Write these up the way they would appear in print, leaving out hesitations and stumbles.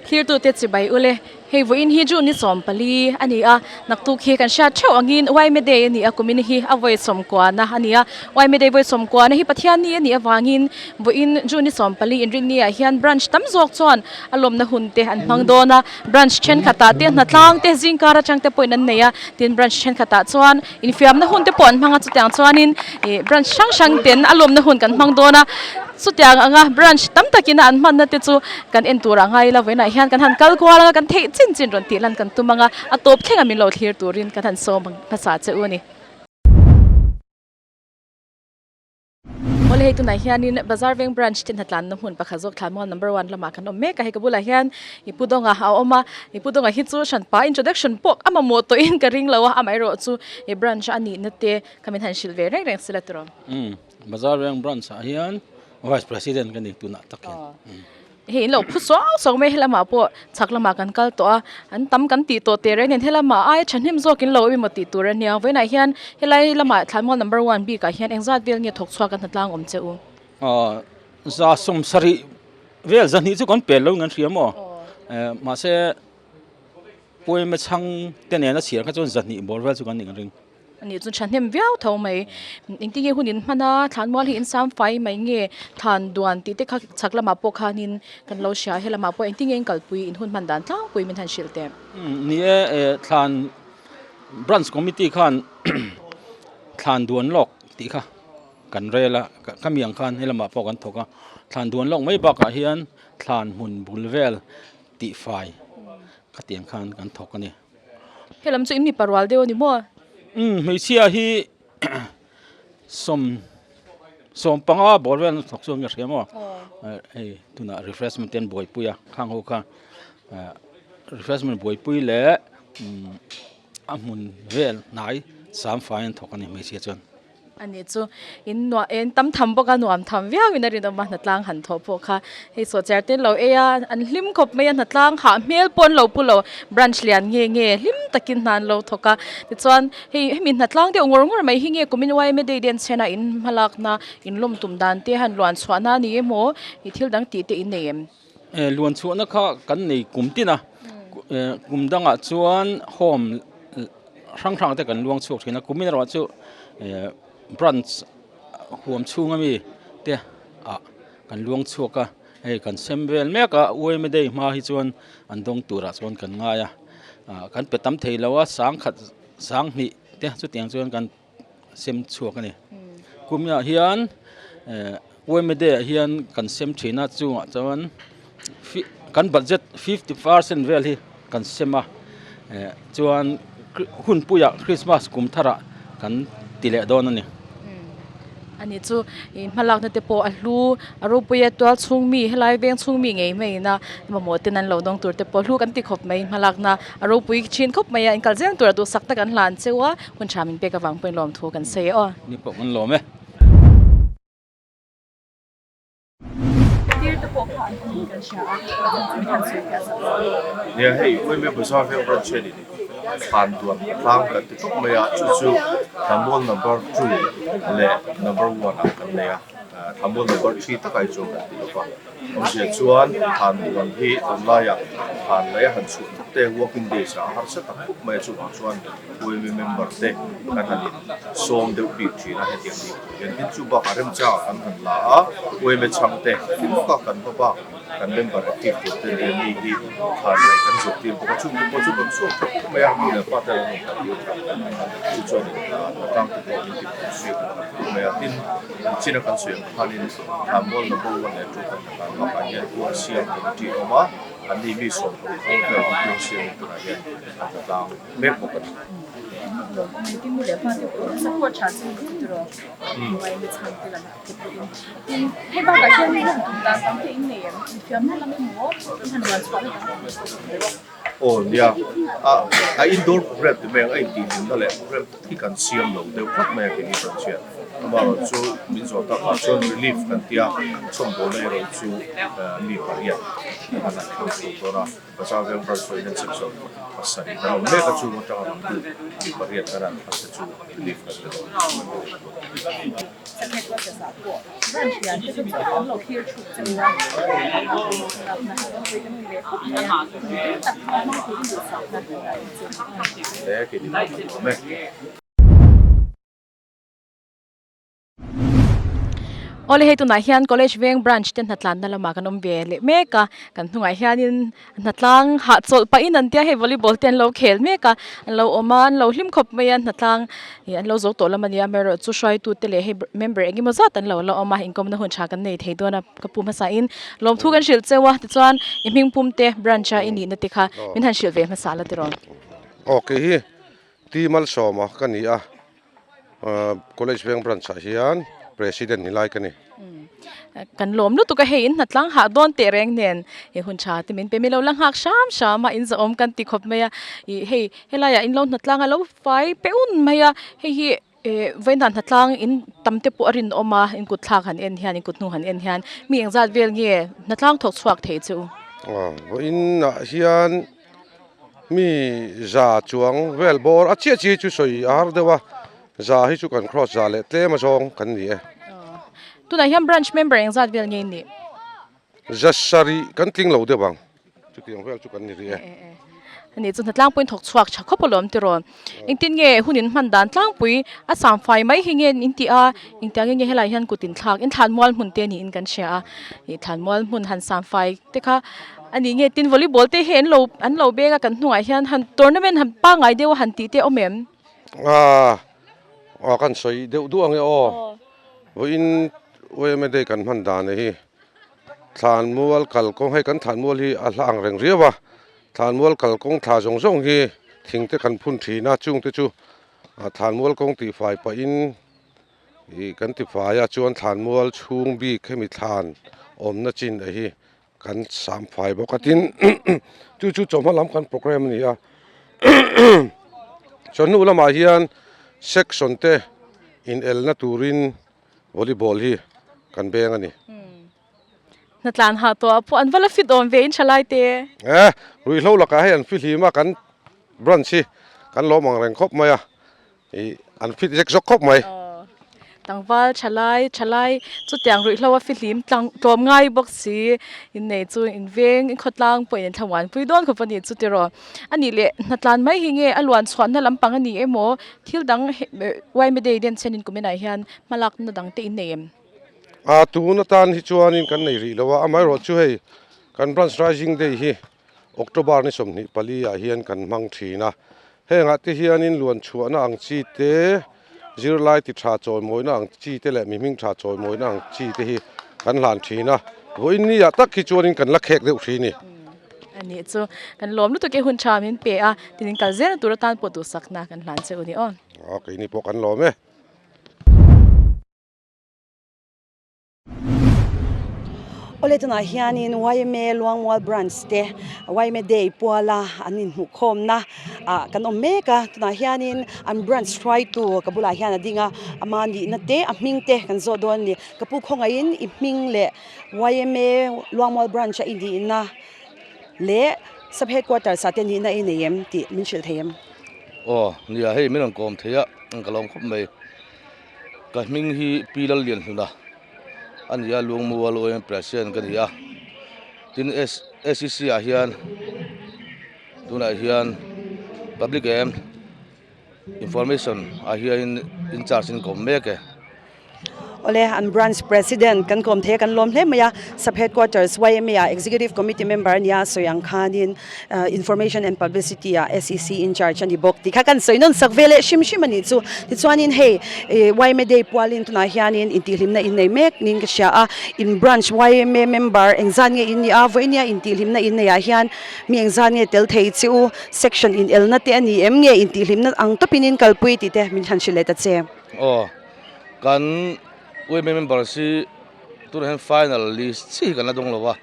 Thirtute chibai ule, hei vawiin hi June ni 14 a ni a, naktuk hi kan hriat theuh angin Yma Day a ni a, kumin hi a vawi sawmkuana a ni a, Yma Day vawi sawmkuana hi Pathianni a nih avangin vawiin June ni 14 inrinni ah hian branch tam zawk chuan a lawmna hun te an hmang dawn a, branch thenkhatah te hnatlang te zingkar atang te pawhin an nei a, tin branch thenkhatah chuan infiamna hun te pawh an hmang a, chutiang chuanin ih branch hrang hrang ten a lawmna hun kan hmang dawn a, chutiang anga branch tam takin a an hmanna te chu kan en tur a ngai lo vawiinah hian kan han kal kual anga kan theih chin chin rawn tih lan kan tum anga a tawp thleng a min lo thlir turin kan han sawm hmasa che u a ni. Awle hei tunah hianin Bazar Veng Branch te hnatlanna hmun pakhat zawk Thlanmual number one lamah kan awm mek a, hei ka bulah hian i Pu Dawnga a awm a, i Pu Dawnga hi chu hranpa introduction pawh a mamawh tawhin ka ring lo a, amaherawh chu i branch a nihna te kha min han hrilh ve reng reng sila tiraw. Umm Bazar Veng Branch ah hian Vice President ka ni tunah tak hian. Hei in lo phu suau suau mai helamah pawh chhak lamah kan kal tawh a, an tam kan tih tawh teh reng nen helamah aia thahnem zawk in lo awm emaw tih tur a nia vawiinah hian helai lamah Thlanmual number one bikah hian engzat vel nge thawk chhuak a hnatlang awm che u? Aw 70 vel 200 chu kan pel lo in kan hria maw? Mahse Puaima chhang te nena chhiar kha chuan 200 bawr vel chu kan nih kan ring. Ani chu thahnem viau tho mai. Engtin nge hun in hman a, thlanmual hi in sam fai mai nge thlan duan tih te kha chhak lamah pawh khanin kan lo hria a, helamah pawh engtin nge in kalpui in hun hman dan tlangpui min han hrilh teh. Ni e, thlan branch committee khan thlan duan lawk tih kha kan rel a, ka mi ang khan helamah pawh kan thawk a, thlan duan lawk mai bakah hian thlan hmun bul vel tihfai khatiang khan kan thawk a ni. He lam chu in mipa rual deuh a ni maw? Umm hmeichhia hi sawm sawm panga bawr vel thawk chuan ka hria maw? Hei tunah refreshment te an buaipui a khang ho kha refreshment buaipui leh a hmun vel hnai sam fai an thawk a ni hmeichhia chuan. A ni chu in nuah en tam tham bawk a nuam tham viau in a rinawm a hnatlang han thawh pawh kha hei sawhchiar te an lo ei a an hlim khawp mai a hnatlang hah hmel pawh an lo pu lo branch lian nge nge hlim takin hna an lo thawk a tichuan hei hemi hnatlang deuh ngawr ngawr mai hi nge kumin yma day den chhena in hmalakna in lawm tum dan te han luan chhuahna a ni emaw ih thil dang tih te in nei em? Luan chhuahna kha kan nei kum tin a kum dangah chuan home hrang hrang te kan luang chhuak thin a kumin erawh chu branch huam chhung ami te ah kan luang chhuak a hei kan sem vel mek a yma day hma hi chuan an dawng turah chuan kan ngai a ah kan pe tam thei lo a sangkhat sanghnih te chutiang chuan kan sem chhuak a ni kuminah hian yma day ah hian kan sem thin a chungah chuan kan budget 50% vel hi kan sem a chuan hunpuiah Christmas kum tharah kan ti leh dawn a ni. Ani chu ih hmalakna te pawh a hlu a ropui a tual chhung mi helai veng chhung mi ngei mai ina mamawh ten an lo dawng tur te pawh hlu kan ti khawp mai hmalakna a ropui thin khawp mai a inkal zel tur a duhsak tak an hlan cheu a hun tha min pek avang pawhin lawm thu kan sawi e aw. Ni pawh kan lawm e. Nia hei Uaime Bazar veng branch hianin thlan duan tlang kan ti tawp mai a, chu chu Thlanmual number two leh number one ah kan nei a, Thlanmual number three takah hi chuan kan ti lo va. Awmzia chuan thlan duan hi tunlaiah thlan lei a han chhuah tak te working days ah a harsa tak khawp mai a, chuvang chuan Uaime member te kan han in sawm deuh bik thin a hetiang ni tur hian tin chu bakah remchangah kan han la a UMA chhangte tin bawka kan hma bak kan member active tur te nen mi hi thlan leh kan zawh tir bawk a chung te pawh chu kan chhuak thap khawp mai a nu leh pa te an rawn kal tir thap khawp mai a chu chuan hnatlang te pawh min ti phur zui kan tam khawp mai a tin nichina kan sawi ang khanin thlanmual number one leh two kan hnakan bakah hian kuang siam committee a awm a anni mi 60 vel hi kuang siamin tunah hian an hnatlang mek bawk a ni. Aw nia, a indoor program ti mai ang a intihhlimna leh program hi kan siam lo deuh tlat mai a kei ni chuan chian. Amaherawhchu min zawh takah chuan relief kan tia chhawmdawlna erawh chu mi pariat kan han thlang chhuak dawn a, Bazar Veng Branch pawhin an section pasarih kan awm mek a, chung atanga rawn lut mi pariat kan han thlang te chu relief kan pe dawn a ni. Hle keini pawh kan awm e. Awle hei tunah hian college veng branch te hnatlanna lamah kan awm ve leh mek a kan hnungah hianin hnatlang hahchawlh pahin an tia hei volleyball te an lo khel mek a an lo awm a an lo hlim khawp mai a hnatlang ih an lo zo tawh lam a nia amaherawhchu hruaitu te leh hei member eng emaw zat an lo la awm a inkawmna hun tha kan nei thei dawn a ka pu hmasa in lawmthu kan hrilh cheu a tichuan i hming pum te branch a i nihna te kha min han hrilh ve hmasa la tiraw. Aw kei hi Ti Malsawma ka ni a, College Veng Branch ah hian President ni lai ka ni. Kan lawm lutuk a, hei in hnatlang hah dawn teh reng nen i hun tha te min pe mi lo la nghak hram hram a, in zahawm kan ti khawp mai a, ih hei helaiah in lo hnatlang a lo fai pe un mai a, hei hi eh vawiinah hnatlang in tam te pawh a rinawm a, in kut thlak han en hian in kut hnu han en hian mi engzat vel nge hnatlang thawk chhuak thei chu? Vawiinah hian Mi za chuang vel bawr a chiah chi chu sawi a har deuh a, za hi chu kan cross za leh tlem a zawng kan ni e. Tunah hian branch member eng zat vel nge in nih? Za sarih kan tling lo deuh ang, chutiang vel chu kan ni rih e. Ani chu hnatlangpuiin thawk chhuak tha khawp alawm tiraw? Engtin nge hun in hman dan tlangpui a sangfai mai hi nge in tih a, engtiang nge helai hian kut in thlak, in thlanmual hmun te niin kan hria a, ih thlanmual hmun han sangfai te kha a ni nge tin volleyball te hi an lo an lo beng a kan hnungah hian han tournament han pangngai deuh a han tih te a awm em? Aaa aw kan sawi deuh duh ang e aw, vawiin yma day kan hman dan hi thlanmual kalkawng hei kan thlanmual hi a hla ang reng riau a. Thlanmual kalkawng thla zawng zawng hi thing te kan phun thin a, chung te chu thlanmual kawng tihfai pahin ih kan tifai a, chuan thlanmual chhung bik hemi thlan awmna chin a hi kan sam fai bawk a, tin chu chu chawhma lam kan programme a ni a, chawhnu lamah hian section te inelna turin volleyball hi kan beng a ni. Hnatlan hah tawh ah pawh an va la fit awm ve in tha lai te. E, ruihhlo lakah hei an fihlim a, kan branch hi kan lawm ang reng khawp mai a, ih an fit zek zawk khawp mai. Aw, tlangval tha lai tha lai chutiang ruihhlo a fihlim tlang tlawm ngai bawk si, innei chu in veng in khawtlang pawhin in thlamuan pui dawn khawp a ni chu tiraw. A nih leh hnatlan mai hi nge a luan chhuahna lampang a ni emaw thil dang yma day den chenin kuminah hian hmalakna dang te in nei em? A tun atan hi chuanin kan nei rih lo a, amaherawh chu hei kan branch rising day hi October ni 24 ah hian kan hmang thin a, hengah te hianin luan chhuahna ang chi te, zirlai ti tha chawimawina ang chi te leh mihming tha chawimawina ang chi te hi kan hlan thin a, vawiin ni ah tak hi chuanin kan la khek deuh thin a ni. A nih chu kan lawm lutuk e hun tha min pe a, tin in kal zel tur atan pawh duhsakna kan hlan che u ni aw. Aw keini pawh kan lawm e. Awle tunah hianin yma Luangmual Branch te yma Day puala an inhmuhkhawmna ah kan awm mek a tunah hianin an branch hruaitu ka bulah hian a ding a ama nihna te a hming te kan zawh dawn a ni ka pu khawngaihin i hming leh yma Luangmual Branch a i nihna leh sub headquarters ah te nihna i nei em tih min hrilh thei em? Aw nia hei min rawn kawm thei a ka lawm khawp mai. Ka hming hi Pi Lallianhluna a ni a, Luangmual OM President ka ni a. Tin SEC ah hian tunah hian Public em Information ah hian in charge in ka awm mek e. Awle, an Branch President kan kawm thei a, kan lawm hle mai a. Sub Headquarters yma ah Executive Committee member a nia, sawi ang khanin Information and Publicity ah SEC in charge a ni bawk tih kha kan sawi nawn sak ve leh hrim hrim a nih chu. Tichuanin hei yma Day pualin tunah hianin intihhlimna in nei mek niin ka hria a, in branch yma member engzat nge in nih a, vawinia intihhlimna in neiah hian mi engzat nge tel thei che u, section in elna te a ni em nge intihhlimna ang tawpin in kalpui tih te min han hrilh leh ta che. Aw, kan yma members hi tunah hian final list chiah hi kan la dawng lo a.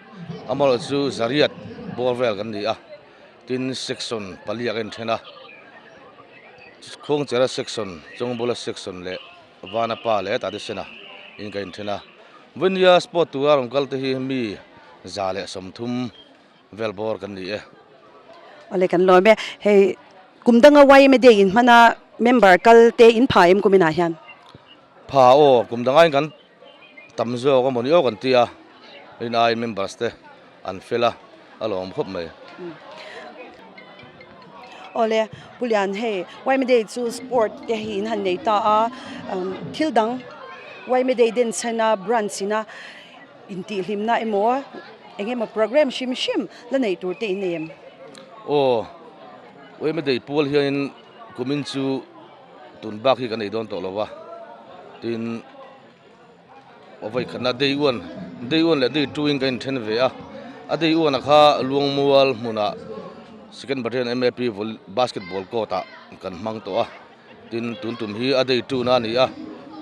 Amaherawhchu chu zariat bawr vel kan ni a, tin section pali ah ka inthen a, Khuangchera section, Chawngbawla section leh. Vanapa leh Tadisena in ka inthen a. Vawinia sport tura rawn kal te hi mi 130 vel bawr kan ni e. Awle kan lawm e. Hei kum danga YMA Day in hmana member kal te in pha em kuminah hian? Pha aw, kum danga in kan tam zawk a mawni aw kan ti a, rin aiin members te an fel a, a lawm khawp mai. Awle Pu Lian hei YMA Day chu sport te hi in han nei ta a, thil dang YMA Day den chhena branch ina Intihhlimna emaw eng emaw program hrim hrim la neih tur te in nei em? Aw, Uema Day pual hianin kumin chu tun bak hi kan nei dawn tawh lo va, tin aw vawi khatna day one, day one leh day two in kan inthen ve a, a day one ah kha Luangmual hmunah Second Battalion MAP basketball court ah kan hmang tawh a. Tin, tun tum hi a day tuna a ni a,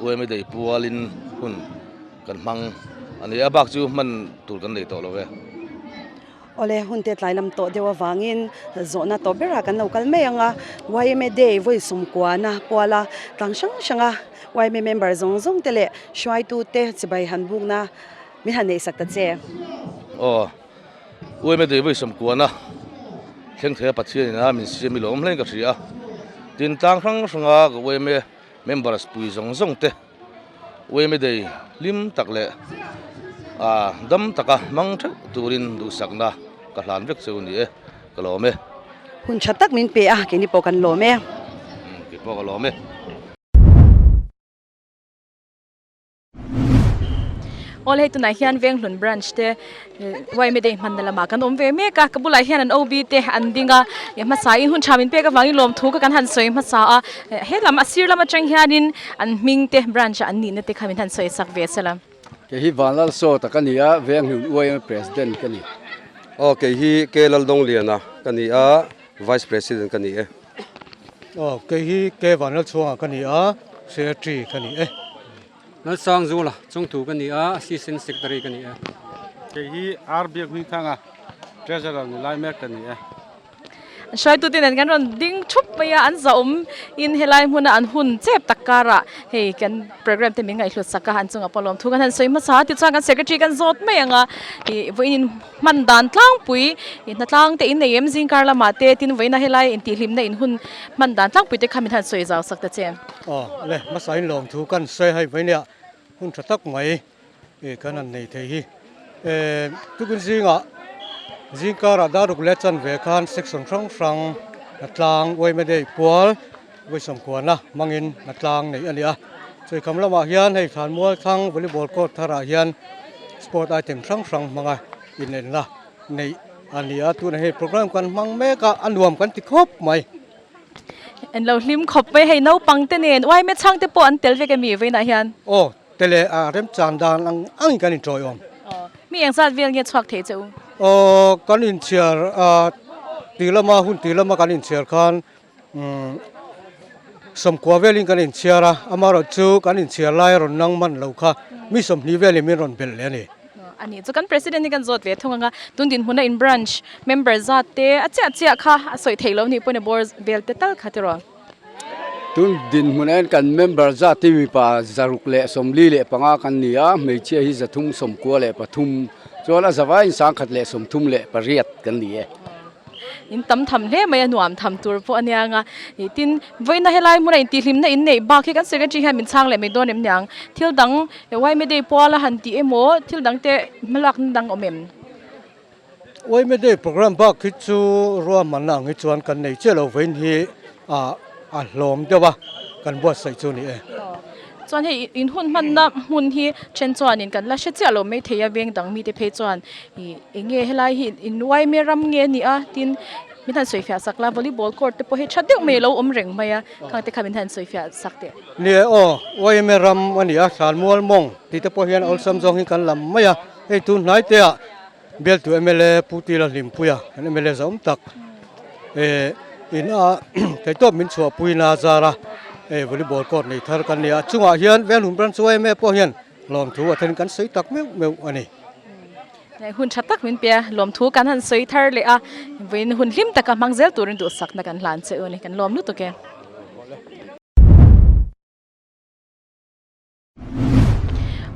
UMA day pualin hun kan hmang a ni a, bak chu hman tur kan nei tawh lo e. Awle, hun te tlai lam tawh deuh avangin zawhna tawh berah kan lo kal mai ang a, YMA day vawi sawmkuana puala tlang hrang hranga YMA member zawng zawng te leh hruaitute chibai han bukna min han neihsak ta che. Aw. Uaime dei vawi sawmkuana thleng thei a Pathian in a min siam i lawm hlein ka hria a, tin tlang hrang hranga ka uaime members pui zawng zawng te uaime dei hlim tak leh ah dam taka hmang theuh turin duhsakna ka hlan vek cheu ni e, ka lawm e. Hun tha tak min pe a, keini pawh kan lawm e. Kei pawh ka lawm e. Awl hei tunah hian Venghlun branch te YMA day hmanna lamah kan awm ve mek a ka bulah hian an OB te an ding a ih hmasa in hun tha min pek avangin lawmthu kha kan han sawi hmasa a he lam a sir lam atang hianin an hming te branch ah an nihna te kha min han sawi sak ve sela. Kei hi Vanlalsawta ka ni a, Venghlun YMA President ka ni. Aw kei hi K Laldongliana ka ni a, Vice President ka ni e. Aw, kei hi K Vanlalchhuanga ka ni a, Secretary ka ni e. Lalsangzula Chawngthu ka ni a, Assistant Secretary ka ni e. Kei hi R Biakhmingthanga, Treasurer ni lai mek ka ni e. Hruaitute nen kan rawn ding thup mai a, an zahawm in helai hmuna an hun chep tak karah hei kan program te min ngaihhlut sak a, an chungah pawh lawmthu kan han sawi hmasa a, tichuan kan Secretary kan zawt mai ang a, ih vawiin in Hman dan tlangpui hnatlang te innei em zingkar lamah te tin vawiina helai intihhlimna in hun hman dan tlangpui te kha min han sawi zau sak ta che. Aw le, hmasa in lawmthu kan sawi hei vawinia hun tha tak mai kan han nei thei hi. Tukin zingah zingkarah daruk leh chanve khan section hrang hrang hnatlang Uaima Day pual vawi sawmkuana hmangin hnatlang neih a ni a. Chawikham lamah hian hei Thlanmual thlang volleyball court tharah hian sport item hrang hrang hmanga inenna neih a ni a, tunah hei program kan hmang mek a, a nuam kan ti khawp mai. En lo hlim khawp mai hei naupang te nen uaime chhang te pawh an tel vek emi vawiinah hian? Aw, tel e, a remchan dan ang angin kan inṭawiawm. Aw, mi engzat vel nge chhuak thei che u? Aw, kan inchhiar a, tih lama hun tih lama kan inchhiar khan Sawmkua velin kan inchhiar a, amaherawhchu kan inchhiar lai a rawn nang man lo kha mi 20 velin min rawn belh leh a ni. A ni chu kan President hi kan zawt ve thung ang a, tun dinhmuna in branch member zat te a chiah chiah kha a sawi theih loh nih pawhin a bawr vel te tal kha tiraw. Tun dinhmuna hian kan member zat hi mipa 145 kan ni a, hmeichhia hi 393 chuan a zavaiin 138 kan ni e. In tam tham hle mai a nuam tham tur pawh a nia nga ih tin vawiina helai hmuna intihhlimna in neih bak hi kan secretary hian min chhang leh mai dawn em niang thil dang yma day puala han tih emaw thil dang te hmalakna dang awm em? Yma day program bak hi chu ruahmanna ang hi chuan kan nei chiah lo vawiin hi ah a hlawm deuh a kan buatsaih chu a ni e. Chuan hei in hun hmanna hmun hi then chuanin kan la hre chiah lo mai thei a veng dang mite phei chuan ih eng nge helai hi in uaime ram nge a nih a tin min han sawi fiah sak la volleyball court te pawh hi tha deuh mai a lo awm reng mai a khang te kha min han sawi fiah sak teh. Ni e aw uaime ram a ni a Thlanmual mawng tih te pawh hian awlsam zawng hi kan lam mai a hei tun hnai te ah Bialtu mla Pu Tila Hlimpuia kan mla zawm tak eh in a theihtawp min chhuahpui na zar a eh volleyball court nei thar kan ni a chungah hian Venhum branch yma pawh hian lawmthu a then kan sawi tak meuh meuh a ni. Hun tha tak min pe a, lawmthu kan han sawi thar leh a, vawiin hun hlim taka hmang zel turin duhsakna kan hlan che u a ni, kan lawm lutuk e.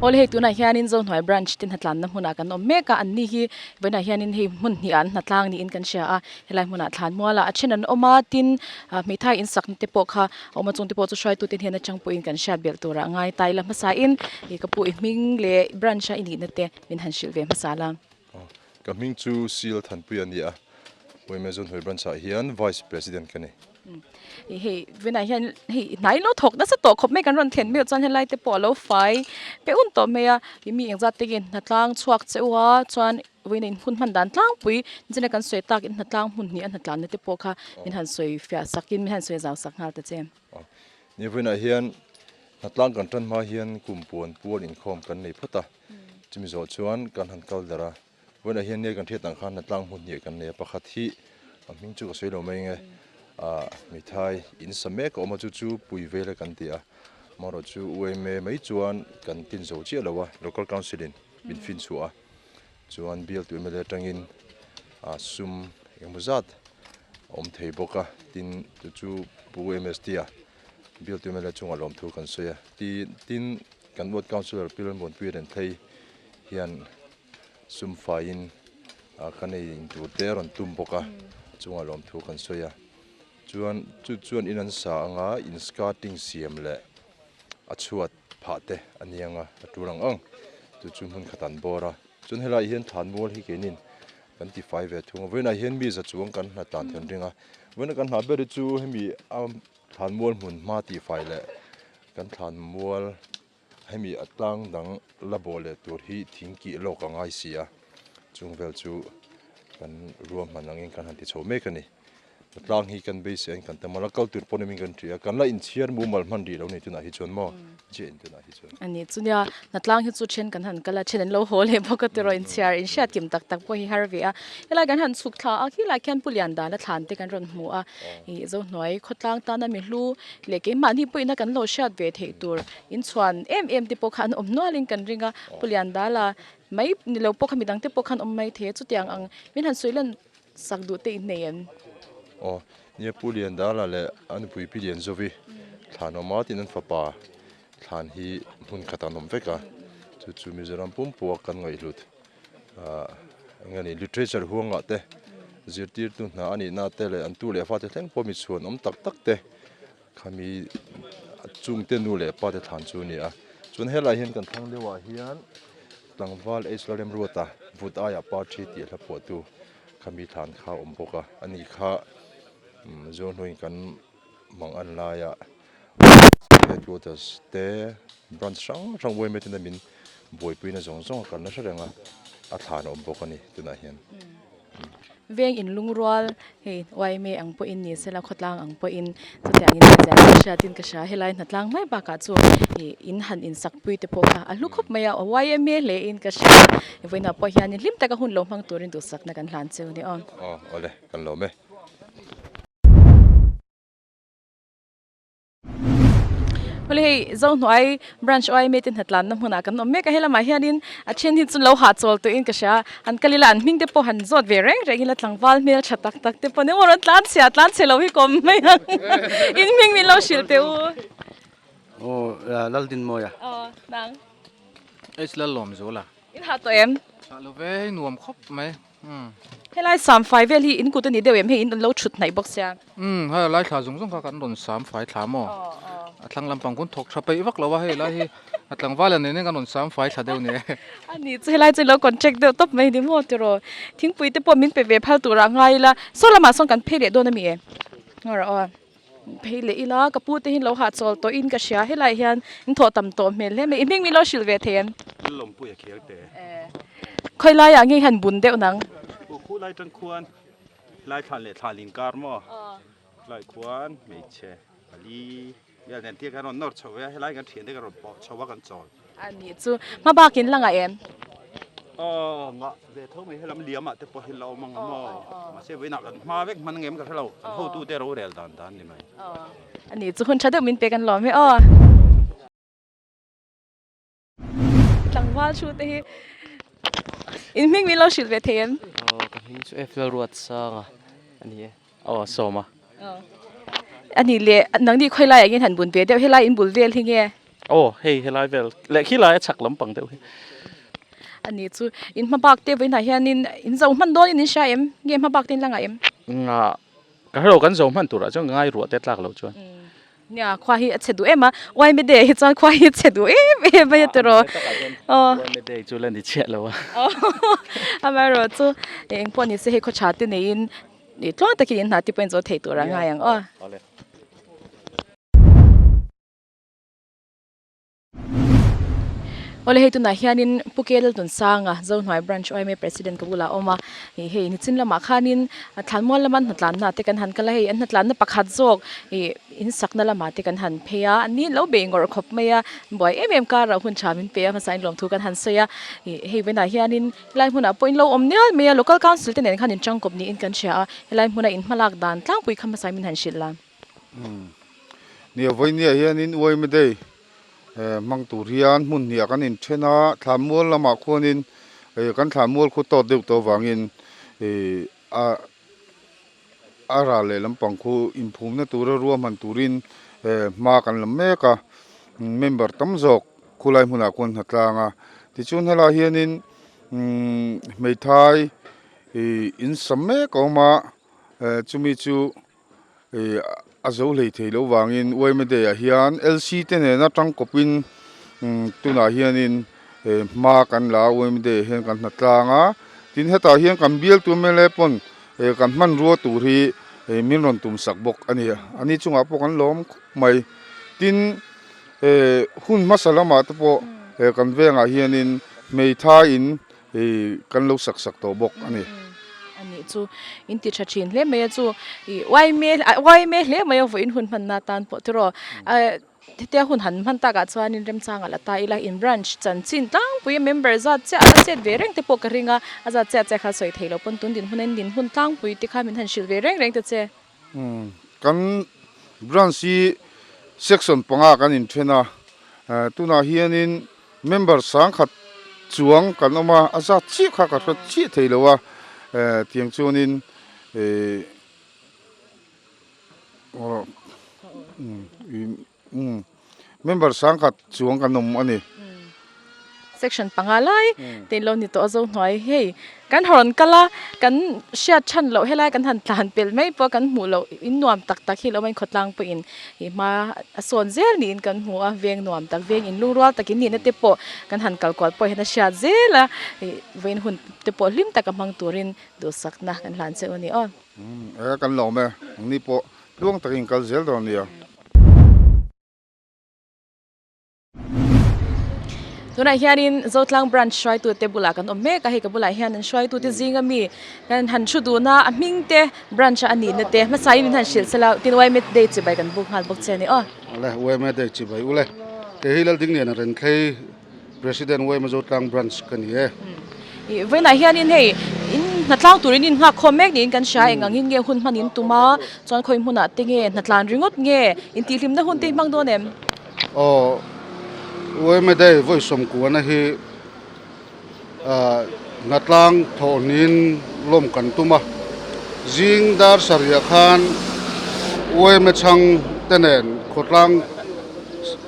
Awle hei tunah hianin Zohnuai branch te hnatlanna hmunah kan awm mek a, anni hi vawiinah hianin hei hmun hnih ah an hnatlang niin kan hria a, helai hmunah thlanmual ah a then an awm a, tin ah hmeithai insakna te pawh kha a awm a, chung te pawh chu hruaitute hnen atang pawhin kan hriat belh turah ngai ta ila hmasain ih ka pu i hming leh branch a i nihna te min han hrilh ve hmasa la. Ka hming chu Seal Thanpui a ni a, Women Zohnuai Branch ah hian Vice President ka ni. Hei vawiinah hian hei hnai lo thawk nasa tawh khawp mai kan rawn thlen meuh chuan helai te pawh a lo fai pe un tawh mai a, ih mi engzat te nge hnatlang chhuak che u a chuan vawiin in hun hman dan tlangpui nichina kan sawi tak in hnatlang hmun hnih a hnatlanna te pawh kha min han sawi fiah sak in min han sawi zau sak nghal ta che. Ni vawiinah hian hnatlang kan tan hma hian kum puan pual inkhawm kan nei phawt a. Chumi zawh chuan kan han kal darh a, vawiinah hian nia kan hriat ang khan hnatlang hmun hnih kan nei a, pakhat hi a hming chu ka sawi lo mai nge ah hmeithai in sa mek a awm a chu chu pui vel a kan ti a, amaherawh chu UMA mai chuan kan tin zo chiah lo a, local council in min fin chhuah a, chuan bialtu mla atangin ah sum engemaw zat a awm thei bawk a, tin chu chu Pu MST a bialtu mla chungah lawmthu kan sawi a, tin. Kan Ward Councillor Pi Lalmuanpuia Renthei hian sum faiin kan ei in tur te a rawn tum bawk a, a chungah lawmthu kan sawi a. Chuan chu chuan in an sa anga in skirting siam leh a chhuat phah te a ni ang a, a tul ang ang. Chu chu hmun khat an bawr a. Chuan helaiah hian thlanmual hi keinin kan ti fai ve thung a. Vawiinah hian mi za chuang kan hna tlan kan ring a. Vawiina kan hna ber hi chu hemi a thlanmual hmun hma tihfai leh Kan thlanmual hemi a tlang dang la bawh leh tur hi thing kih lawk a ngai si a, chung vel chu kan ruahman angin kan han ti chho mek a ni. A tlang hi kan beisei an kan tam a, la kal tur pawh nimin kan ṭih a, kan la inchhiar mumal hman rih lo ni tunah hi chuan maw chiah in tunah hi chuan. A ni chu nia, hnatlang hi chu then kan han kal a, then an lo haw leh bawk a tiraw inchhiar inhriat kim tak tak pawh hi har ve a. Helai kan han chhuk thla a, khilai khian Pu Liandana thlan te kan rawn hmu a, ih Zohnuai khawtlang tana mi hlu Leh keimahni pawhin kan lo hriat ve theih tur inchhuan em em te pawh kha an awm nualin kan ring a, Pu Liandala mai ni lo pawh kha midang te pawh khan awm mai thei a, chutiang ang min han sawi lan sak duh te in nei em? Aw, nia Pu Liandala leh a nupui Pi Lianzovi thlan awm a tin an fapa thlan hi hmun khat an awm vek a, chu chu Mizoram pumpua kan ngaihhlut ah eng nge ni literature huangah te zirtirtu hna a nihna te leh an tu leh fate thleng pawh mi chhuan awm tak tak te khami chungte nu leh pa te thlan chu a ni a chuan helaiah hian kan thlang deuhah hian tlangval H Lalremruata vut aiah parthi tih hla phuahtu khami thlan kha a awm bawk a ani kha Zohnuaiin kan mang an laiah headquarters te branch hrang hrang yma ten a min buaipuina zawng zawng a kalna hre reng a a thlan a awm bawk a ni tunah hian. Veng in lungrual hei yma ang pawhin ni sela khawtlang ang pawhin chutiangin hei ziah ka hriatin ka hria helai hnatlang mai bakah chu ih in han insakpui te pawh kha a hlu khawp mai a yma hle in ka hria vawiinah pawh hianin hlim taka hun lo hmang turin duhsakna kan hlan cheu a ni aw. Aw awle kan lawm e. Hawle hei Zohnuai branch YMA te hnatlanna hmunah kan awm mek a helamah hianin a then hi chu lo hahchawl tawhin ka hria an kal ila an hming te pawh han zawt ve reng reng ila tlangval hmel tha tak tak te pawh emaw rawn tlan chhia tlan chhe lo hi kawm mai ang in hming min lo hrilh teh u. Aw Laldinmawia. Aw nang. H Lallawmzula. In hah tawh em? Hah lo ve hei nuam khawp mai. Umm. Helai sam fai vel hi in kut a ni deuh em hei in lo thut hnaih bawk sia. Umm hei lai thla zung zung kha kan rawn sam fai thla maw? A thlang lampang kun thawk tha peih vak lo a hei lai hi a tlangval a nen kan rawn sam fai thla deuh ni e. A ni chu helai chu ilo contract deuh tawp mai ni maw tiraw? Thingpui te pawh min pe ve phal turah ngai ila saw lamah sawn kan phei leh dawn a mi e? Ngaw rawh aw. Phei leh ila ka pu te hi lo hahchawl tawh in ka hria helai hian in thawh tam tawh hmel hle mai i hming min lo hrilh ve thei em? Lawmpui a khel te. Khawi lai ah nge hian bun deuh nang? Aw khu lai tang khuan lai thlan leh thlan inkar maw? Lai khuan hmeichhe pali vel nen tir khan rawn nawr chho ve a helai kan thian te kan rawn pawh chho a kan chawl. A nih chu hma bakin la ngah em? Aw ngah ve tho mai helam liam ah te pawh hi la awm ang a maw mahse vawiinah kan hma vek hman ang em ka hre lo kan hotu te rorel dan dan ni mai. A nih chu hun tha deuh min pek an lawm e aw. Tlangval thu te hi in hming min lo hrilh ve thei em? Aw ka hming chu F Lalruatsanga a ni e. Aw Sawma. A nih leh nangni khawi laiah nge han bun ve deuh helai in bul vel hi nge? Aw hei helai vel leh khilai a chhak lampang deuh hi. A ni chu in hma bak te vawiinah hianin in zo hman dawnin in hria em? Nge hma bak te in la ngaih em? Nga ka hrelo kan zo hman turah chuan ka ngai ruah te tlak loh chuan. Nia khua hi a chhe duh em a, Yma Day hi chuan khua hi a chhe duh em em mai a tiraw. Yma Day chu la ni chiah lo a. Amaherawh chu eng pawh ni se hei khaw tha te neiin tluang takin in hna te pawh in zo thei tur a ngai ang aw. Awle hei tunah hianin Pu K Laltunsanga Zohnuai Branch YMA President ka bulah a awm a, ih hei nichin lamah khanin thlanmual lama an hnatlanna te kan han kal a, hei an hnatlanna pakhat zawk ih in sakna lamah te kan han phei a, an ni lo bei ngawrh khawp mai a, buai em em karah hun tha min pe a hmasa in lawmthu kan han sawi a, ih hei vawiinah hianin helai hmunah pawh in lo awm nial mai a, Local Council te nen khan in tangkawp niin kan hria a, helai hmuna in hmalak dan tlangpui kha hmasa in min han hrilh la. Nia vawinia hianin Uaima Day hmang tur hian hmun hniah kan inthen a, thlanmual lamah khuanin kan thlanmual khu tawt deuh tawh avangin a a ral leh lampang khu inphumna tura ruahman turin hma kan lam mek a, member tam zawk khulai hmunah khuan hnatlang a, tichuan helaiah hianin hmeithai in sam mek a awm a, chumi chu. A zo hlei thei loh vangin yma day ah hian LC te nena tangkawpin tunah hianin hma kan la a yma day ah hian kan hna tlang a tin hetah hian kan bialtu mla pawn kan hmanrua tur hi min rawn tum sak bawk a ni a ni chungah pawh kan lawm khawp mai tin hun hmasa lamah te pawh kan vengah hianin hmeithai in Hei kan lo sak sak tawh bawk a ni. A nih chu in ti tha thin hle mai a chu i uaime uaime hle mai a vawiin hun hmanna tan pawh tiraw hetia hun han hman takah chuanin remchangah la ta ila in branch chanchin tlangpui a member zat chiah a chet ve reng te pawh ka ring a a zat chiah chiah kha sawi thei lo pawn tun dinhmun a in dinhmun tlangpui te kha min han hrilh ve reng reng ta che. Kan branch hi section panga kan inthen a, tunah hianin member sangkhat chuang kan awm a, a zat chiah kha ka hre chiah thei lo a, tiang chuanin Member sangkhat chuang kan awm a ni. Section panga lai te in lo ni tawh a zo hnuai hei kan rawn kal a kan hriat than loh helai kan han tlan pelh mai pawh kan hmuh loh in nuam tak tak hi lo awm a khawtlang pawhin ih hma a sawn zel niin kan hmu a veng nuam tak veng in lungrual takin nihna te pawh kan han kal kual pawh hian a hriat zel a ih vawiin hun te pawh hlim taka hmang turin duhsakna kan hlan che u a ni aw. E kan lawm e ni pawh tluang takin kal zel dawn nia. Tunah hianin Zotlang branch hruaitute bulah kan awm mek a, hei ka bulah hian an hruaitute zinga mi kan han thu dun a, a hming te branch a a nihna te hmasain min han hrilh sela tin Yma Day chibai kan buk nghal bawk che a ni aw. Awle Yma Day chibai ule kei hi Laldingliana Renthlei President Yma Zotlang Branch ka ni e. Ih vawiinah hianin hei in hnatlang turin in nghak khawm mek niin kan hria eng angin nge hun hman in tum a chuan khawi hmunah te nge hnatlan ringawt nge intihhlimna hun te hi hmang dawn em? Aw Yma Day vawi sawmkuana hi ah hnatlang thawhhnihin lawm kan tum a zing dar sarih ah khan Yma chhang te nen khawtlang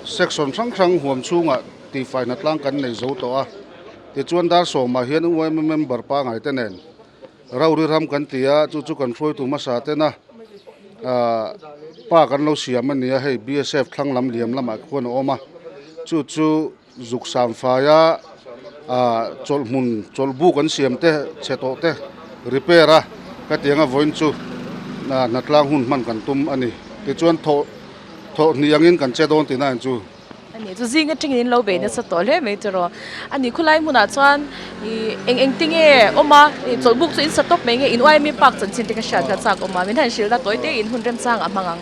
section hrang hrang huam chhungah tihfai hnatlang kan nei zo tawh a. Tichuan dar sawmah hian UIM member pangai te nen Rori ram kan ti a, chu chu kan hruaitu hmasa tena pa kan lo siam a ni a, hei BSF thlang lam liam lamah khuan a awm a, chu chu zuk samfaia chawlh hmun chawlh bu kan siam te chhe tawh te repair a ka ti anga vawiin chu hnatlang hun hman kan tum a ni. Tichuan thawh thawh hnih angin kan che dawn tihna ang chu. A ni chu zing atangin in lo bei nasa tawh hle mai chu rawh. A ni khulai hmunah chuan ih eng eng te nge awm a ih chawlhbuk chu in sa tawp mai nge in YMA park chanchin te ka hriat kha chak awm a min han hrilh na tawi te in hun remchang ah hmang ang.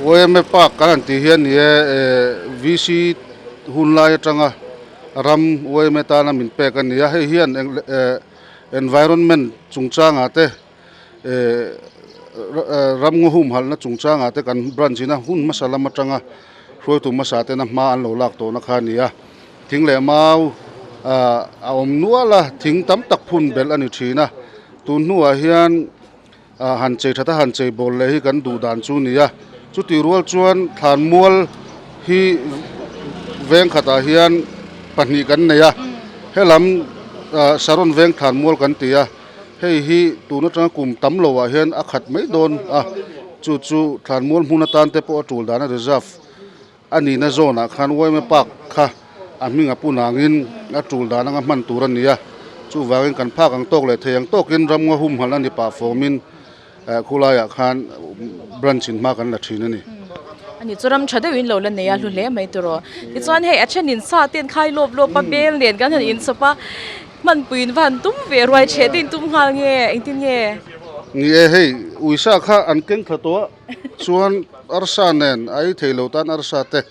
YMA park kan han tih hian ni e VC hun lai atanga ram YMA tana min pek a ni a hei hian environment chungchangah te Ramngaw humhalhna chungchangah te kan branch ina hun hmasa lam atanga hruaitu hmasa tena hma an lo lak tawhna kha a ni a, thing leh mau a awm nual a, thing tam tak phun belh a ni thin a, tun hnuah hian han chei that a han chei bawl leh hi kan duh dan chu a ni a, chutih rual chuan thlanmual hi. veng khatah hian pahnih kan nei a, helam Saron veng thlanmual kan ti a, hei hi tun atanga kum tam loah hian a khat mai dawn a, chu chu thlanmual hmun atan te pawh a tul dan a reserve a nihna zawnah khan yma park kha a hming a pun angin a tul dan anga hman tur a ni a, chuvangin kan phak ang tawk leh thei ang tawkin ramnga humhalh a ni pah fawmin khulaiah khan branch in hma kan la thin a ni. Ani chu ram tha deuhin lo la nei a hlu hle mai tur aw. Tichuan hei a then in sa ten khai lawp lawp a bel nen kan han inchawp a, hmanpuiin va han tum ve ruai chhe te in tum nghal nge engtin nge? Ni e hei uisa kha an keng thla tawh a. Chuan arsa nen a ei thei lo tan arsa te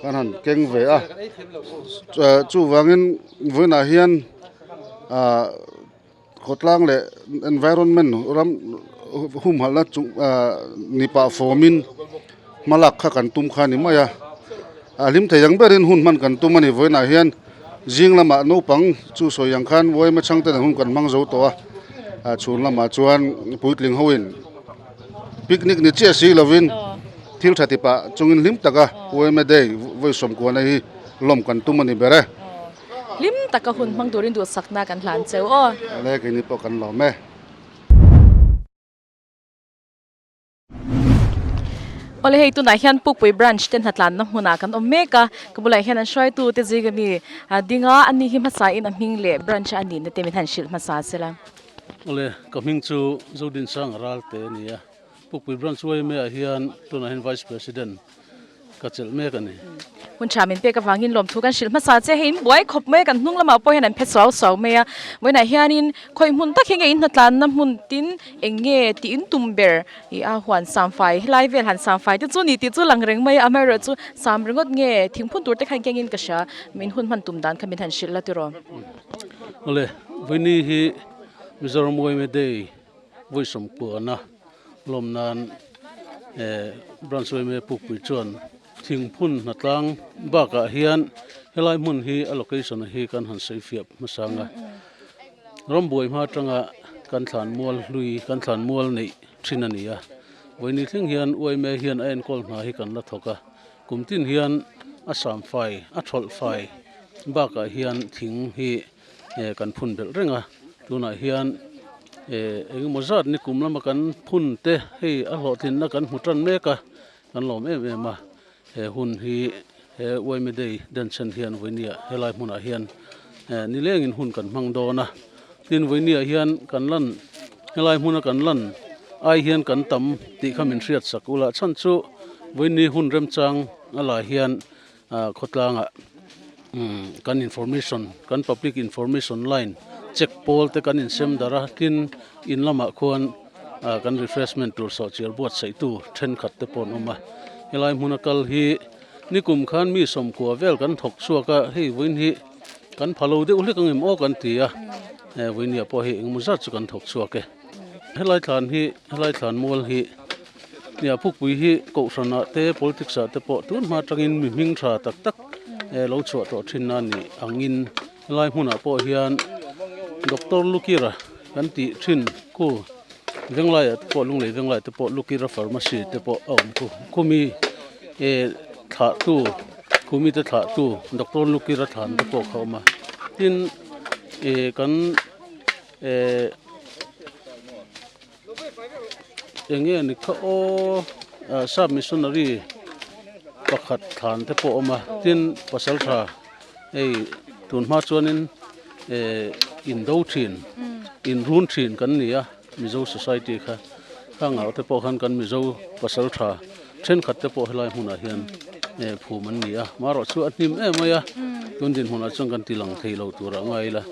kan han keng ve a, chuvangin vawiinah hian ah khawtlang leh environment ram humhalhna chung ah ni pah fawmin hmalak kha kan tum kha a ni mai a, a hlim thei ang berin hun hman kan tum a ni vawiinah hian zing lamah naupang chu sawi ang khan uaima chhangte nen hun kan hmang zo tawh a, ah chhun lamah chuan puitling hoin. Picnic ni chiah si lovin thil tha tipah chungin hlim taka yma Day vawi sawmkuana hi lawm kan tum a ni ber e. Hlim taka hun hmang turin duhsakna kan hlan cheu aw. Ale keini pawh kan lawm e. Awle hei tunah hian Pukpui Branch te hnatlanna hmunah kan awm mek a, ka bulah hian an hruaitu te zing ami a ding a, ani hi hmasa in a hming leh branch a nihna te min han hrilh hmasa sela. Awle, ka hming chu Zodinsanga Ralte a ni a, Pukpui Branch YMA ah hian tunah hian Vice President ka chelh mek a ni. Hun tha min pek avangin lawmthu kan hrilh hmasa che, hei in buai khawp mai a, kan hnung lamah pawh hian an phe suau suau mai a, vawiinah hianin khawi hmun tak hi nge in hnatlanna hmun tin eng nge tih in tum ber i a huan samfai helai vel han samfai te chu ni tih chu lang reng mai a, amaherawh chu sam ringawt nge thingphun tur te kha engkengin ka hria, min hun hman tum dan kha min han hrilh la tiraw. Awle, vawiini hi Mizoram yma Day vawi sawmkuana lawm nan Branch yma Pukpui chuan thingphun hnatlang bakah hian helai hmun hi a location hi kan han sawi fiah hmasa ang a. Rambuai hma atanga kan thlanmual hlui, kan thlanmual neih thin a ni a. Vawiini thleng hian yma hian a enkawl hna hi kan la thawk a. Kum tin hian a sam fai, a thawlh fai bakah hian thing hi kan phun belh reng a, tunah hian engemaw zat ni kum lama kan phun te hei a hlawhtlinna kan hmu tan mek a, kan lawm em em a, he hun hi he Uaime Day denchhen hian vawinia helai hmunah hian nilengin hun kan hmang dawn a, tin vawinia hian kan lan helai hmuna kan lan ai hian kan tam tih kha min hriat sak ula chhan chu vawiini hun remchang a lah hian khawtlangah kan information kan public information line check pawl te kan insem darh a tin in lamah khuan kan refreshment tur sawhchiar buatsaih tu thenkhat te pawh an awm a helai hmuna kal hi nikum khan mi sawmkua vel kan thawk chhuak a hei vawiin hi kan pha lo deuh hlek ang em aw kan ti a vawiin pawh hei engemaw zat chu kan thawk chhuak e. Helai thlan hi helai thlan mual hi nia Pukpui hi kohhranah te politics ah te pawh tun hma atangin mi hming tha tak tak lo chhuah tawh thin a nih angin helai hmunah pawh hian Doctor Lukira kan tih thin khu Venglaiah te pawh Lunglei Venglaiah te pawh Lukira Pharmacy te pawh a awm khu khumi eh thlahtu khumi te thlahtu Doctor Lukira thlan te pawh kha a awm a tin eh kan. Eh eng nge ni kha aw ah sap missionary pakhat thlan te pawh a awm a tin pasal tha hei tun hma chuanin eh indo thin inrun thin kan ni a mizo society kha khang ah te pawh khan kan mizo pasal tha thenkhat te pawh helai hmunah hian eh phum an ni a marawh chu a hnim em mai a tun dinhmunah chuan kan ti lang thei lo tur ah ngai ila.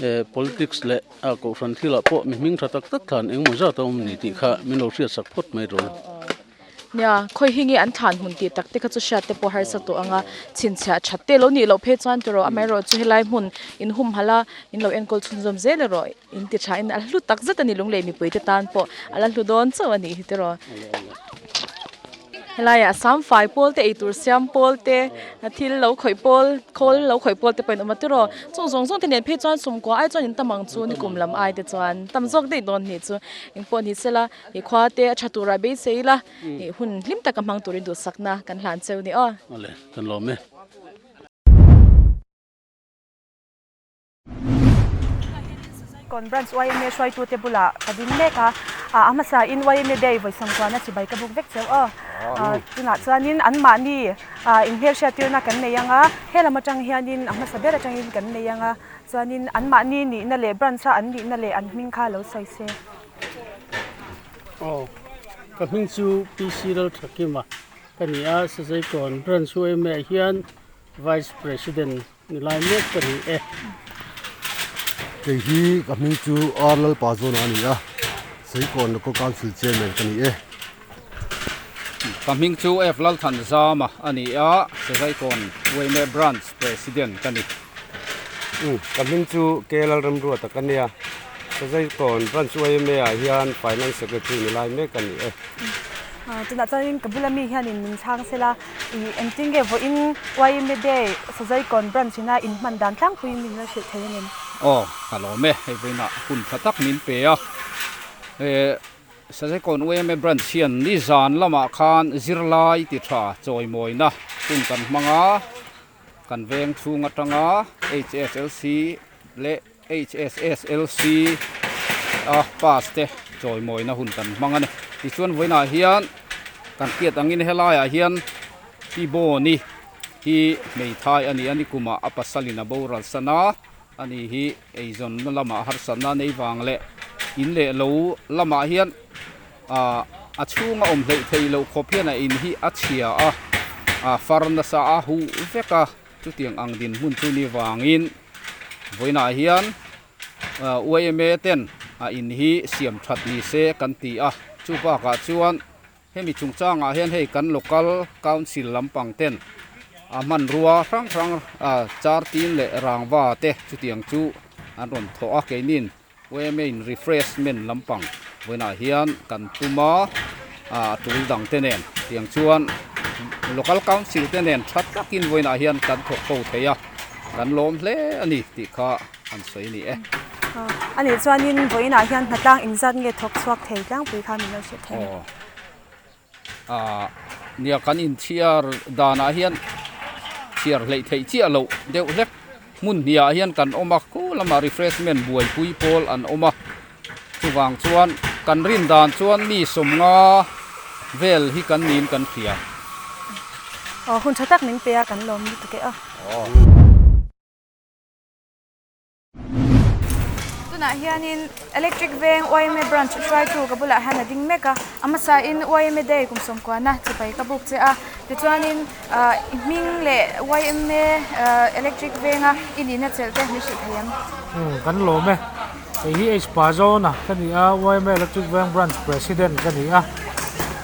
Eh politics leh a kohhran thilah pawh mi hming tha tak tak thlan engmaw zat a awm ni tih kha min lo hriat sak phawt mai rawh. Nia, khawi hi nge an thlan hmun tih tak te kha chu hriat te pawh harsa tawh ang a, chhinchhiah that te lo nih loh phei chuan tiraw amaherawh chu helai hmun in humhalh a, in lo enkawl chhunzawm zel erawh in ti tha in a hlu tak zet a ni lunglei mipui te tan pawh a la hlu dawn chauh a nih hi tiraw. Helaiah sam fai pawl te eitur siam pawl te thil lo khawih pawl khawl lo khawih pawl te pawh in awm a tiraw chung zawng zawng te nen phei chuan sumkua ai chuan in tam ang chu nikum lam ai te chuan tam zawk daih dawn nih chu engpawh ni sela ih khua te a tha turah beisei ila ih hun hlim taka hmang turin duhsakna kan hlan cheu ni aw. Awle kan lawm e. Sazaikawn Branch yma hruaitute bulah ka ding mek a, a hmasain yma Day vawi sawmkuana chibai ka buk vek cheu aw. Tunah chuanin anmahni inhmelhriattirna kan nei ang a, he lam atang hianin a hmasa ber atangin kan nei ang a, chuanin anmahni nihna leh branch a an nihna leh an hming kha lo sawi se. Aw, ka hming chu PC Lalthakima ka ni a, Sazaikawn Branch yma ah hian Vice President Ni lai mek ka ni e. Kei hi ka hming chu R Lalpa Zawna a ni a, Seikawn Local Council Chairman ka ni e. Ka hming chu F Lalthan Zama a ni a, Sezaikawn yma Branch President ka ni. Ka hming chu K Lalramruata ka nia, Sezaikawn Branch yma ah hian Finance Secretary ni lai mek ka ni e. Tunah chuanin ka bula mi hianin min chhang sela. Ih engtin nge vawiin YMA Day Sazaikawn Branch ina in hman dan tlangpuiin min la hrilh thei angem? Aw, ka lawm e, hei vawiinah hun tha tak min pe a. He Sazaikawn YMA Branch hian nizan lamah khan zirlai ti tha chawimawina hun kan hmang a, kan veng chhung atanga HSLC leh HSSLC a pass te chawimawina hun kan hmang a ni. Tichuan vawiinah hian kan hriat angin helaiah hian Pi Bawni hi hmeithai a ni a, nikumah a pasalin a boral san a, ani hi eizawnna lamah harsatna a nei vang leh in leh lo lamah hian ah a chhunga awm hleih theih loh khawp hian a in hi a chhia a, a far nasa a huh vek a. Chutiang ang dinhmun chu ni vangin vawiinah hian yma ten a in hi siam that ni se kan ti a, chu bakah chuan hemi chungchangah hian hei kan local council lampang ten a hmanrua hrang hrang char tin leh rangva te chutiang chu an rawn thawh a, keinin yma in refreshment lampang vawiinah hian kan tum a a tul dang te nen tiang chuan local council te nen tha takin vawiinah hian kan thawk ho thei a kan lawm hle a ni tih kha an sawi a ni e. A nih chuanin vawiinah hian hnatlang engzat nge thawk chhuak thei tlangpui kha min lo hrilh thei a ni. Aw nia kan inchhiar danah hian chhiar hleih theih chiah loh deuh hlek hmun hniah hian kan awm a khu lamah refreshment buaipui pawl an awm a chuvang chuan kan rin dan chuan mi sawmnga vel hi kan niin kan hria. Aw hun tha tak min pe a kan lawm lutuk e aw. Tunah hianin Electric Veng yma Branch hruaitu ka bulah hian a ding mek a, a hmasain yma Day kum sawmkuana chipai ka buk che a, tichuanin i hming leh yma Electric Venga i nihna chelh te min hrilh thei em? Umm kan lawm e, kei hi H Pazawna ka ni a, yma Electric Veng Branch President ka ni a,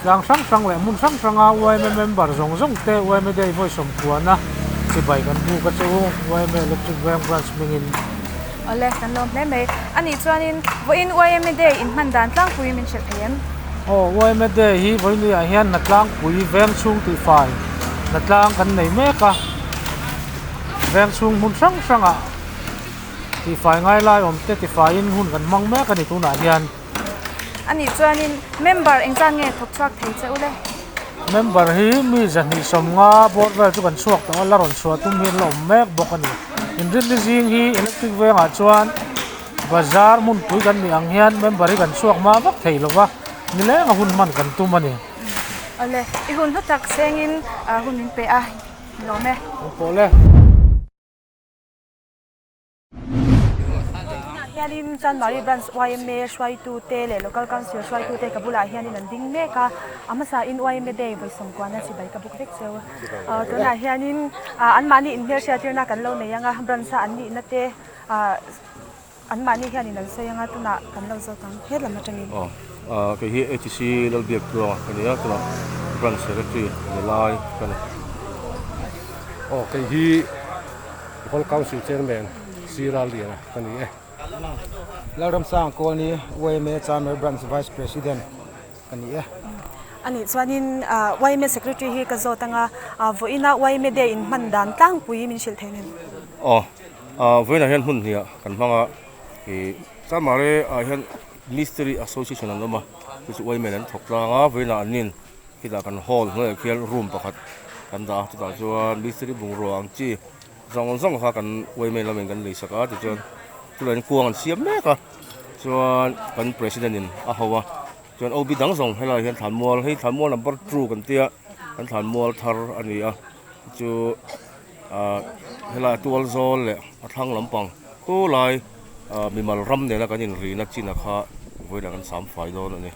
tlang hrang hrang leh hmun hrang hranga yma member zawng zawng te yma Day vawi sawmkuana chibai kan buk a che u, yma Electric Veng Branch hmingin. Awle, kan lawm hle mai. A nih chuanin vawiin yma Day in hman dan tlangpui min hrilh thei em? Aw, yma Day hi vawiin hian hna tlangpui veng chhung tihfai hna tlang kan nei mek a. Veng chhung hmun hrang hrangah tihfai ngai lai awm te tifaiin hun kan hmang mek a ni tunah hian. A nih chuanin member engzat nge thawk chhuak thei che u le? Member hi mi zahnih sawmnga bawr vel chu kan chhuak tawh a, la rawn chhuah tum hi an la awm mek bawk a ni. Inrinni zing hi electric vengah chuan bazar hmunpui kan nih ang hian member hi kan chhuak hma vak thei lo va, nileng a hun hman kan tum a ni. Awle, i hun hlu tak sengin hun min pe a, lawm e. Pawh le. Tunah hianin Chanmari Branch yma hruaitute leh Local Council hruaitute ka bulah hianin an ding mek a, a hmasain yma Day vawi sawmkuana chibai ka buk vek cheu. Tunah hianin anmahni inhmelhriattirna kan lo nei ang a, branch a an nihna te anmahni hianin an sawi ang a, tunah kan lo zawt ang he lam atangin. Aw, kei hi HC Lalbiak Tluanga ka ni a, tunah Branch Secretary ni lai ka ni. Aw, kei hi Local Council Chairman Sir Liana ka ni e. Lalramsang Kawlni, yma Chamber Branch Vice President ka ni e. A nih chuanin yma Secretary hi ka zawt anga vawiina yma Day in hman dan tlangpui min hrilh thei em? Aw, vawiinah hian hmun hnih ah kan hmang a, ih Chamare ah hian Mystery Association an awm a, chu chu yma in an thawk tlang a, vawiinah an nin khitah kan hall hnuaiah khian room pakhat kan dah a, chutah chuan mystery bungrua ang chi Zawng zawng kha kan uaimei lamin kan lei sak a, tichuan chulaiin kuang an siam mek a, Chuan kan president in a ho a, chuan OB dang zawng helaiah hian thlanmual hei thlanmual number two kan tia kan thlanmual thar a ni a chu ah helaiah tual zawl leh a thlang lampang khulai ah mimal ram nena kan inrina chin a kha vawiinah kan sam fai dawn a ni.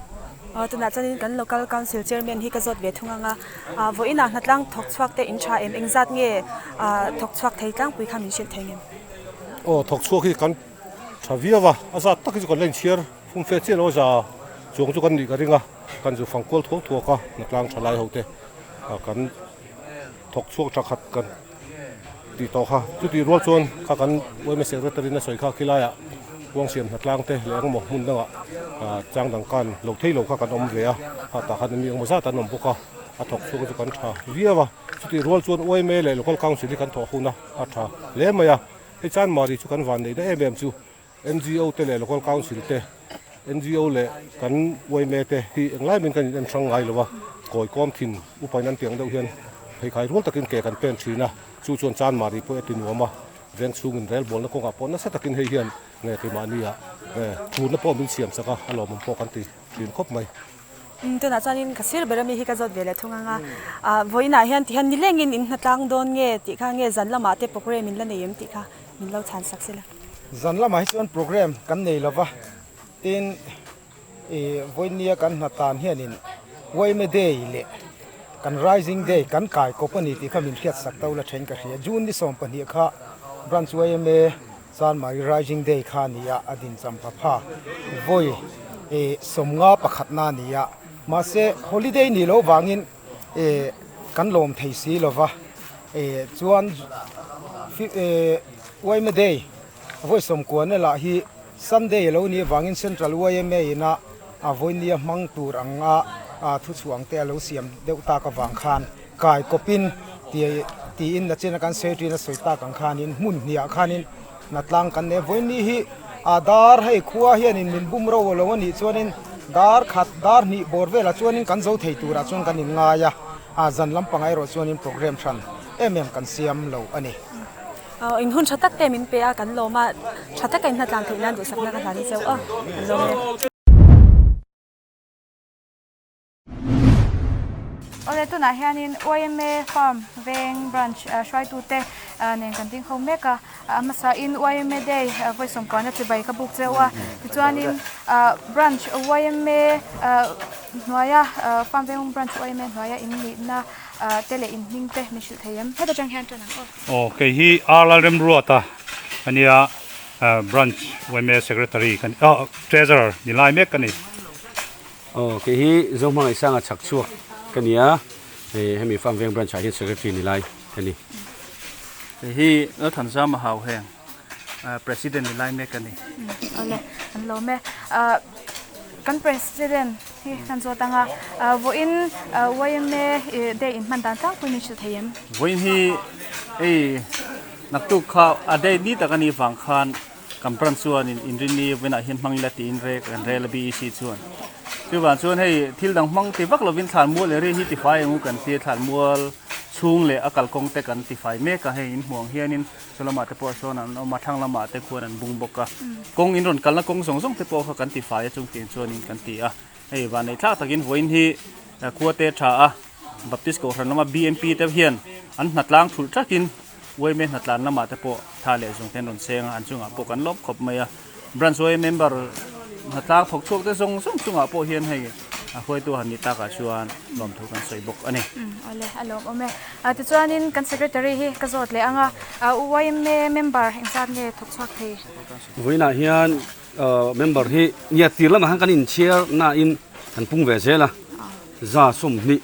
Aw tunah chuanin kan local council chairman hi ka zawt ve thung ang a, ah vawiinah hnatlang thawk chhuak te in tha em engzat nge ah thawk chhuak thei tlangpui kha min hrilh thei ngem? Aw thawk chhuak hi kan tha viau a, a zat tak hi chu kan la inchhiar fum fe chiah lo a za chuang chu kan nih ka ring a, kan zu fang kual thuak thuak a hnatlang tha lai ho te ah kan thawk chhuak tha khat kan tih tawh kha chutih rual chuan kha kan yma secretary in a sawi kha khilaiah kuang siam hnatlang te leh engemaw hmun dangah ah chang dang khan lo thei lo kha kan awm ve a kha tah khan mi engemaw zat an awm bawk a a thawk chhuak chu kan tha viau a chutih rual chuan yma leh local council hi kan thawh hun a a tha hle mai a hei chanmari chu kan van neih na em em chu ngo te leh local council te ngo leh kan yma te hi englai min kan in en hrang ngai lo a kawi kawm thin upain an tiang deuh hian pheikhai rual takin ke kan pen thin a chu chuan chanmari pawh a ti nuam a veng chhungin rel bawlna kawngah pawh nasa takin hei hian nge keimahni ah thurna pawh min siam sak a a lawmawm pawh kan ti thin khawp mai. Tunah chuanin ka sir ber ami hi ka zawt ve leh thung ang a, vawiinah hian tihian nilengin in hnatlang dawn nge tih kha nge zan lamah te program in la nei em tih kha min lo chhan sak sela. Zan lamah hi chuan program kan nei lova, tin ih vawinia kan hnatan hianin Yma Day leh kan Rising Day kan kai kawp a ni tih kha min hriat sak to la then ka hria. June ni 20 kha Branch yma Chanmari Rising Day kha a ni a, a din champha pha vawi ih 51 pakhatna a ni a, mahse holiday ni loh vangin ih kan lawm thei si lova ih chuan ih yma Day vawi 90 lah hi Sunday a lo nih avangin Central yma ina a vawinia hmang tur anga thuchhuah ang te a lo siam deuh tak avang khan kai kawpin ti tiin nachina kan sawi ṭin a sawi tak ang khanin hmun hniah khanin hnatlang kan nei a vawiini hi a dar hei khua hianin min bum ro lo a nih chuanin dar khat dar hnih bawr velah chuanin kan zo thei turah chuan kan inngai a a zan lampangah erawh chuanin program hran em em kan siam lo a ni. In hun tha tak te min pe a, kan lawm a, tha taka in hnatlang theih nan duhsakna ka hlan chauh a, kan lawm e. Awle tunah hianin yma Farm Veng Branch hruaitute nen kan ding ho mek a, a hmasain yma Day vawi sawmkuahna chibai ka buk cheu a, tichuanin Branch yma hnuaia Farm Veng Branch yma hnuaia in nihna te leh in hming te min hrilh thei em? Heta tang hian tan ang aw. Aw kei hi R Lalremruata a nia Branch yma Secretary ka ni ah Treasurer ni lai mek ka ni. Aw kei hi Zohmangaihsanga chhak chhuak ka ni a, hei hemi Farm Veng Branch ah hian Secretary ni lai ka ni. Kei hi Lalthanzama Hau heng President ni lai mek ka ni. Awle an lawm e. Kan President hi kan zawt ang a, vawiin yma day in hman dan tlangpui min hrilh thei em? Vawiin hi hei naktuk kha a day ni tak a nih vang khan Kan branch chuanin inrinni vawiinah hian hmang ila tiin rek kan rel a BEC chuan. Chuvang chuan hei thil dang hmang ti vak lovin thlanmual area hi tifai ang u kan tia thlanmual chhung leh a kalkawng te kan tifai mek a hei in hmuh ang hianin saw lamah te pawh sawn an awm a thlang lamah te khuan an bung bawk a kawng in rawn kalna kawng zawng zawng te pawh kha kan tifai a chung tiang chuanin kan ti a hei vanneih thlak takin vawiin hi khua te tha a Baptist Kohhran lama BMP te hian an hnatlang thulh tlakin Yma hnatlan lamah te pawh tha leh zung te an rawn cheng a, an chungah pawh kan lawm khawp mai a. Branch yma member hnatlang thawk chhuak te zawng zawng chungah pawh hian hei a hruaitu han nih takah chuan lawmthu kan sawi bawk a ni. Awle, a lawmawm e. Tichuanin kan secretary hi ka zawt leh ang a, yma member engzat nge thawk chhuak thei? Vawiinah hian member hi ngiat tir lamah khan kan inchhiar nain kan pung ve zel a, 20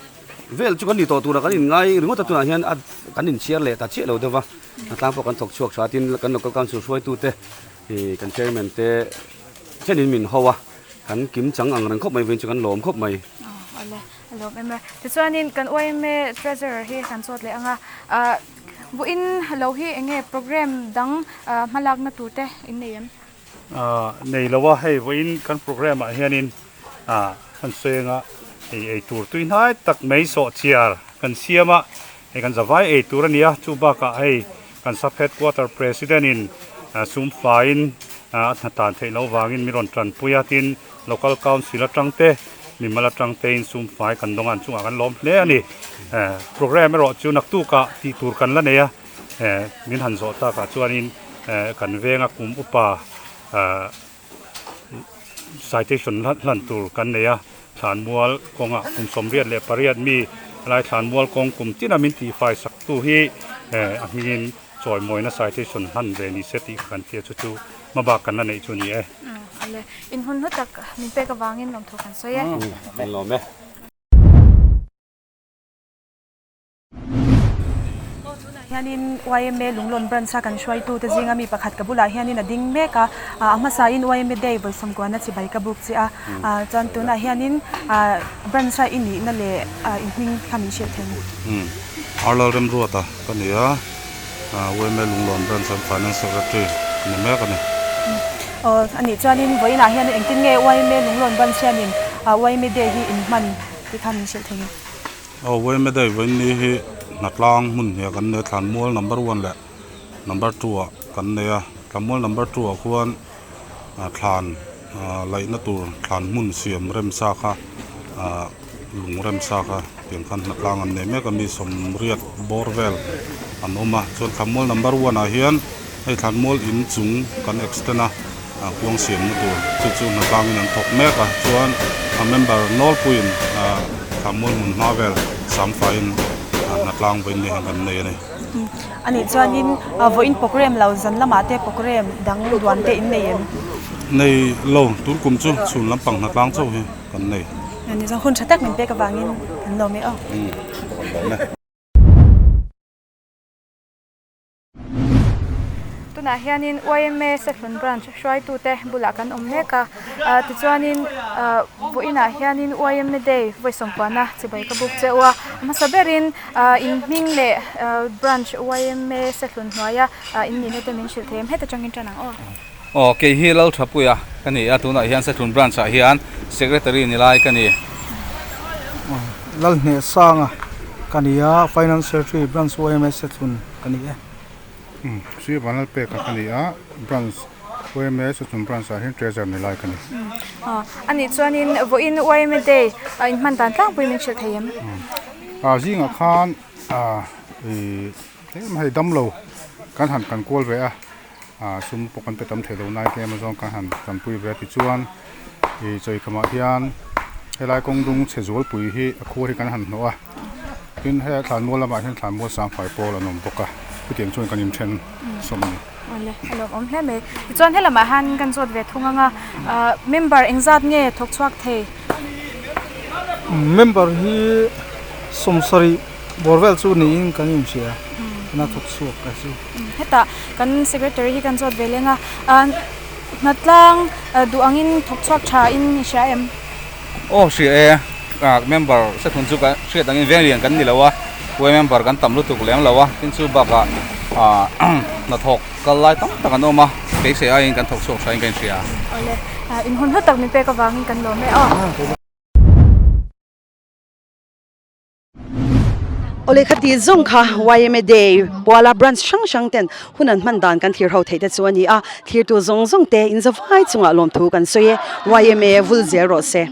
vel chu kan ni tawh turah kan inngai ringawt a tunah hian a kan inchhiar leh ta chiah lo deuh va a tlang pawh kan thawk chhuak tha tin kan local council hruaitute ih kan chairman te thenin min ho a kan kim chang ang reng khawp mai vawiin chu kan lawm khawp mai. Awle a lawm em e tichuanin kan yma treasurer hi kan chawt leh ang a ah vawiin lo hi eng nge program dang hmalakna tur te in nei em? Nei lo a, hei vawiin kan program ah hianin kan sawi anga hei ei tur tui hnai tak mai sawhchiar kan siam a, hei kan zavai ei tur a ni a, chu bakah hei kan sub headquarter president in sum faiin a hna tan theih loh vangin mi rawn tanpui a, tin Local Council atang te mimal atang tein sum fai kan dawng a, an chungah kan lawm hle a ni. Programme erawh chu naktukah tih tur kan la nei a, min han zawh takah chuanin kan venga kum upa citation hlan tur kan nei a, thlanmual kawngah kum 88 mi lai thlanmual kawng kum tina min tihfai sak tu hi a hmingin chawimawina citation hlan ve ni se tih kha kan tia chu chu hmabak kan la neih chu a ni e. Ale, in hun hlu tak min pek avangin lawmthu kan sawi e. Min lawm e. Aw tunah hianin YMA Lunglawn Branch a kan hruaitute zinga mi pakhat ka bulah hianin a ding mek a, a hmasain YMA Day vawisawmkuana chibai ka buk che a, chuan tunah hianin branch a i nihna leh i hming kha min hrilh thei ni. Umm Arlal Remruata ka ni a, YMA Lunglawn Branch an Finance Secretary ni mek a ni. Aw anih chuanin vawiinah hian engtin nge YMA Lunglawn Branch hianin YMA Day hi inhman tih kha min hrilh thei ni. Aw Weme Day vawiinni hi hnatlang hmun hniah kan nei a, Thlanmual number one leh number two ah kan nei a, Thlanmual number two ah khuan thlan laihna tur thlan hmun siam remsa kha ah lung remsa kha tiang khan hnatlang an nei mek a, mi sawmriat bawr vel an awm a, chuan Thlanmual number one ah hian hei Thlanmual in chung kan extend a. Kuang siamna tur chu chu hnatlangin an thawk mek a, chuan a member nawlpuiin Thlanmual hmun hma vel samfaiin hnatlang vawiin ni hian kan nei a ni. A nih chuanin vawiin program lo zan lamah te program dang duan te in nei em? Nei lo, tun kum chu chhun lampang hnatlang chauh hi kan nei. A nih chuan hun tha tak min pek avangin kan lawm e aw. Umm, kan lawm e. Tunah hianin YMA Sehlun Branch hruaitute bulah kan awm mek a, tichuanin vawiinah hianin YMA Day vawi sawmpuana chibai ka buk cheu a, hmasa berin in hming leh Branch YMA Sehlun hnuaia in nihna te min hrilh thei em? Heta tangin tan ang aw. Aw, kei hi Lalthapuia ka ni a, tunah hian Sehlun Branch ah hian Secretary ni lai ka ni. Lalhnehsanga ka ni a, Finance Secretary Branch YMA Sehlun ka ni e. Umm, Sri Vanlalpeka ka ni a, Branch YMA Sehlun Branch ah hian Treasurer ni lai ka ni. Umm, a nih chuanin vawiin YMA Day a inhman dan tlangpui min hrilh thei em? Umm, ah zingah khan ah ih tlem hei damlo kan han kan kual ve a, ah sum pawh kan pe tam thei lo nai tlem azawng kan han tanpui ve a tichuan ih chawikhamah hian helai kawng dung chhe zualpui hi a khur hi kan han hnawh a tin he thlanmual lamah hian thlanmual sangfai pawl an awm bawk a chutiang chuan kan inthen sawm a ni. Awle a lawmawm hle mai tichuan helamah hian kan zawt ve thung ang a ah member engzat nge thawk chhuak thei? Member hi 70 bawr vel chu niin kan inhria a thawk chhuak a chu. Hetah kan secretary hi kan zawt ve leng a, hnatlang duh angin thawk chhuak tha in i hria em? Aw hria e, member sethun chu ka hriat angin veng lian kan ni lo a, uai member kan tam lutuk lem lo a, tin chu bakah hnathawk kal lai tam tak an awm a, beisei aiin kan thawk chhuak tha in ka inhria. Awle, in hun hlu tak min pek avangin kan lawm e aw. Awle khati zawng kha YMA Day Puala branch hrang hrang ten hun an hman dan kan thlir ho theih te chu a ni a, thlirtu zawng zawng te in zavai chungah lawmthu kan sawi e, YMA vul zel rawh se.